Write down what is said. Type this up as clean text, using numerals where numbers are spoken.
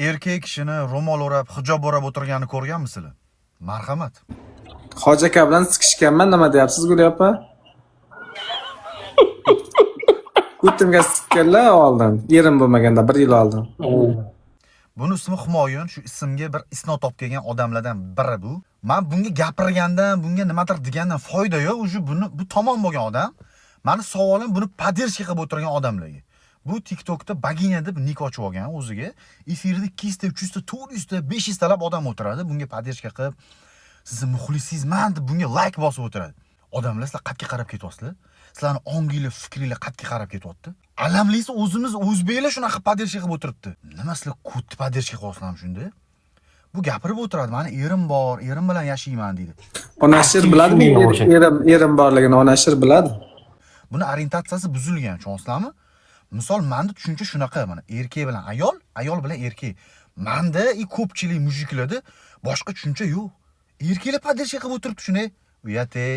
Erkak kishini ro'mol o'rab, hijob o'rab o'tirganini ko'rganmisizlar? Marhamat. Hoji aka bilan sikishganman, nima deyapsiz, Guli opa? Ko'timga sikkanlar oldin. Erim bo'lmaganda bir yil oldin. Buni ismi Humoyun, shu ismga bir isnod olib kelgan odamlardan biri bu. Man bunga gapirgandan, bunga nimadir degandan foyda yo'q. Уже buni bu tamom bo'lgan odam. Mani savolim buni поддержка qilib o'tirgan odamlarga. Bu TikTokda "Богиня" deb ник ochib olgan o'ziga. Efirda 200 ta, 300 ta, 400 ta, 500 talab odam o'tiradi. Bunga поддержка qilib, "Sizni muxlisingizman" deb bunga layk bosib o'tiradi. Odamlar, sizlar qayerga qarab ketyapsizlar? Sizlarni onginglar, fikringlar qayerga qarab ketyapti? Alamlisi, o'zimiz o'zbeklar shunaqa поддержка qilib o'tiribdi. Nima, sizlar ko'tni поддержка qilyapsizlarmi shunda? Bu gapirib o'tiradi, "Mani erim bor, erim bilan yashayman" deydi. Onashir biladimi erim borligini, Onashir biladi. Buni orientatsiyasi buzilgan, tushunyapsizlarmi? Misol, menda tushuncha shunaqa, mana erkak bilan ayol, ayol bilan erkak. Menda и ko'pchilik мужик larda boshqa tushuncha yo'q. Erkaklar поддержка qilib o'tiribdi shuni. Uyat ey.